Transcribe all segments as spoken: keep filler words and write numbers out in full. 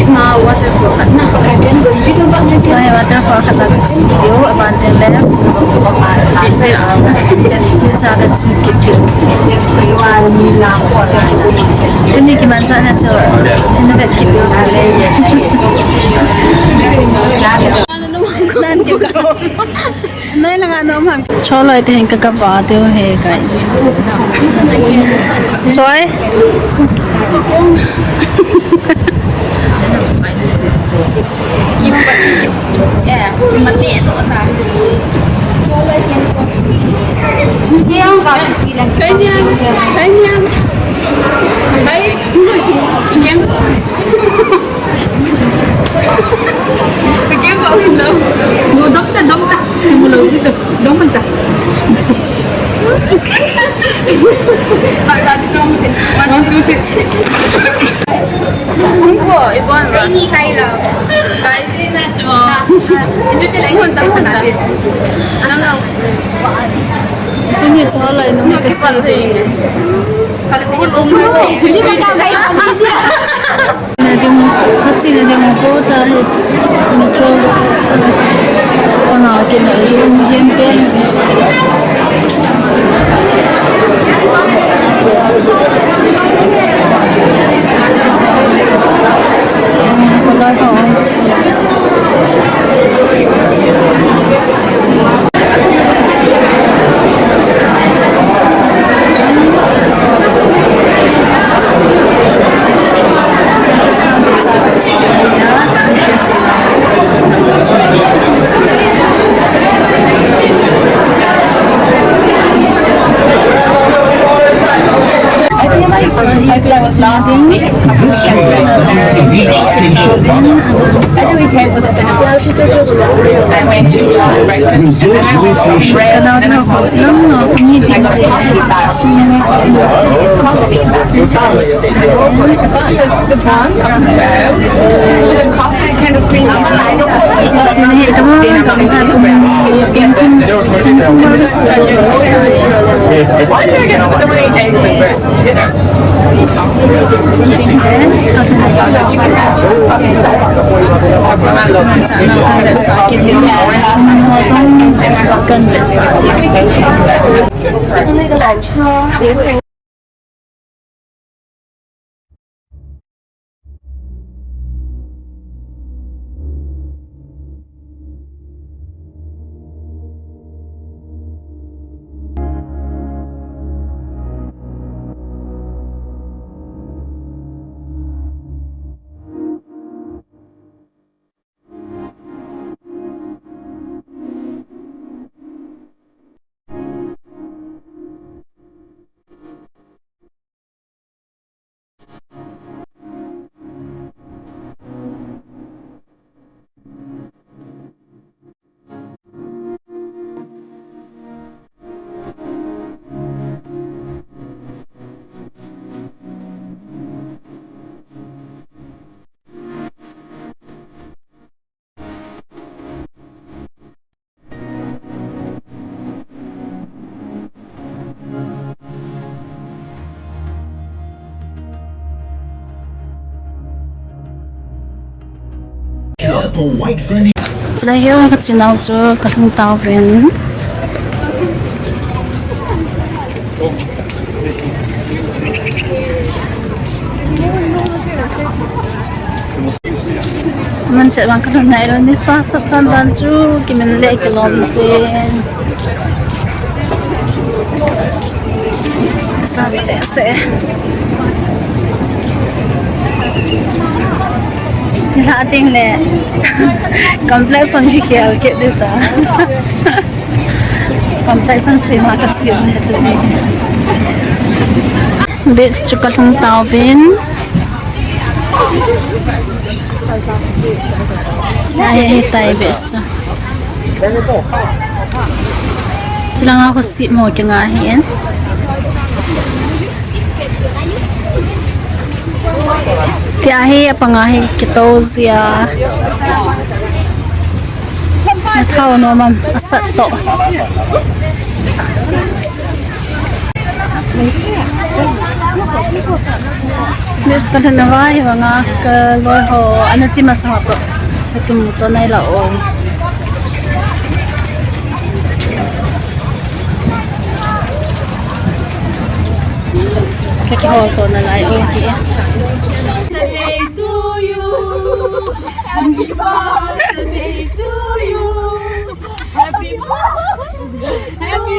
Ama waterfall khat na. Ama waterfall khat na ka che kit diu, aban teng le. Cha, cha ka che kit diu. Tuni kimanchah na chu, ina vet kit diu. Nan ke ka. Noi langa nom ham. Choloi te hin ka kapa te he kai. Choi. Kai niam, kai niam. Kai, ikiam. Ikiam ko no. Mo dom ta, dom ta. Mo lo dito. Dong manta. One, two, three. Ungko, ibon ba? Ini kai lo. Guys. Ini na cho. Ini tila, ini tila. Ano? Ini cho la, ini kasi. Kalbul umro. Ini ba guys? Nading, kachina ding po tahi. Nito, panga kina yung hempe. Panga ko. This train is a station. Resort Hill Station. Chulai hi ka chinau chu ka lhung tauvin. Manchah vang ka lhun nailou, nisa sat tan dan chu kimin le kilom sin. Nisa sat se. Nilhah ding le complexion hi khel kit ding ta. Complexion sema ka sem ne tuni. Beach chu ka lhung tauvin. Chulai hi tai beach chu. Chulanga khu seat mo kinga hi in. Tia hi apanga hi kitou jia. Nathau nom am, asat toh. Miss ka lhun uva, hivanga ka loi ho ana che masa ho toh ka tum to nai la o. Ka kihol to nalai o ti. Birthday to you. Happy birthday to you. Happy birthday. Happy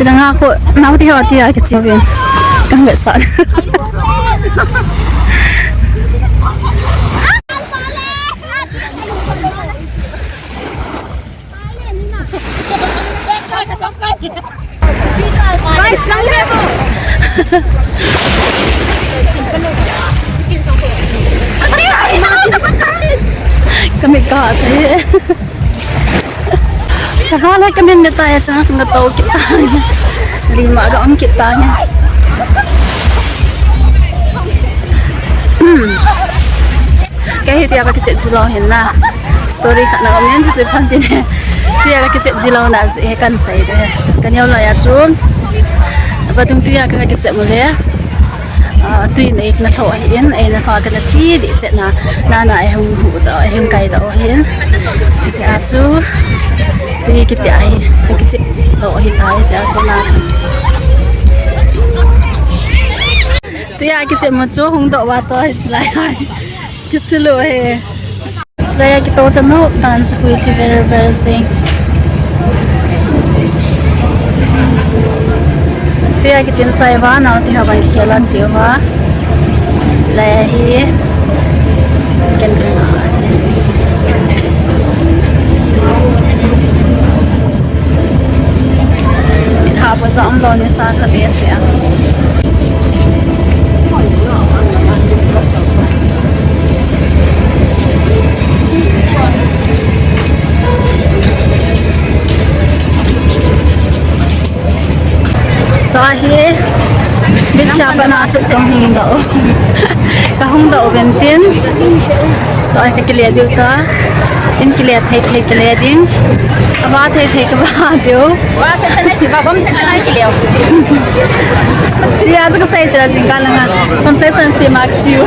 Sila nga ko, nau ti ho ti a kichi bin. Kang be sa. Kami ka te. Sahal hai kami ne ta ya cha nga to kita. Lima ga um kita ne. Kei hi tia ka kichep ji lou hin na. Story khat na um in chu chu phan tin he. Tia ka kichep ji lou na ji he kan sai de. Ka neo lou ya chu. Ba tung tia ka kichep mu le. Ah, tui nei na tho ahi in, ei na pha ka na thi di che na. Na na ei hung hu da, ei hung kai da o hin. Chi se a chu. Tui ki tia hi. Ka kichep lou hi ta hi cha ko na chu. Tia kichep mu chu hung do wa to hi chulai. Kisilu he. Chulai a kito chanu tan chu hui thi ver ver sing. Tia kichen chai va nau ti ha ban kikela chiu va. Chulai a hi. Ken ken. Ha pa jam lo ni sa sa be se a. Tua hi, bin cha pa na chu kong hing do. Ka hung do ben tin. Tua ka kile diu ta. In kile thei thei kile ding. Ava thei thei ka va diu. Wa se se na ki va bom se se na ki leo. Chi a chu ka sai cha jing ka la nga. Confession si mak chiu.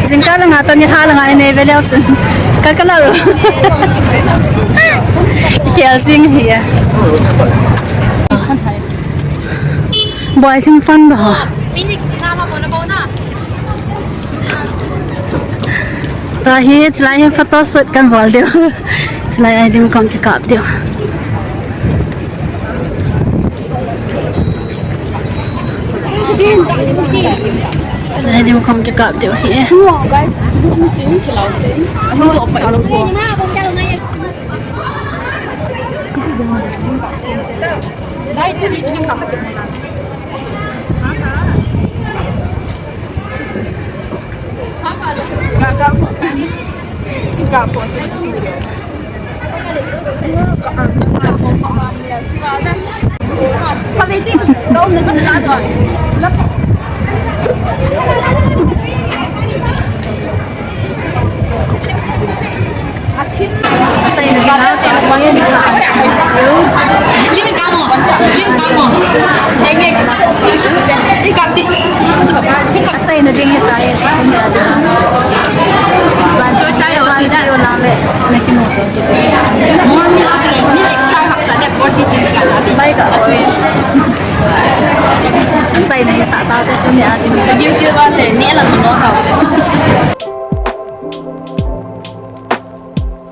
Jingkah langa tani tha langa ine ve leo chun. Ka ka lal. Khel sing hi a. Boy thing fun ba ha. Tua hi chulai hi photo shoot kan bol diu. Chulai a dim kong kikap diu. Chulai dim kong kikap diu hi. Chai nei sa ta te tu ni a din. Gil gil va le, ne la no ta.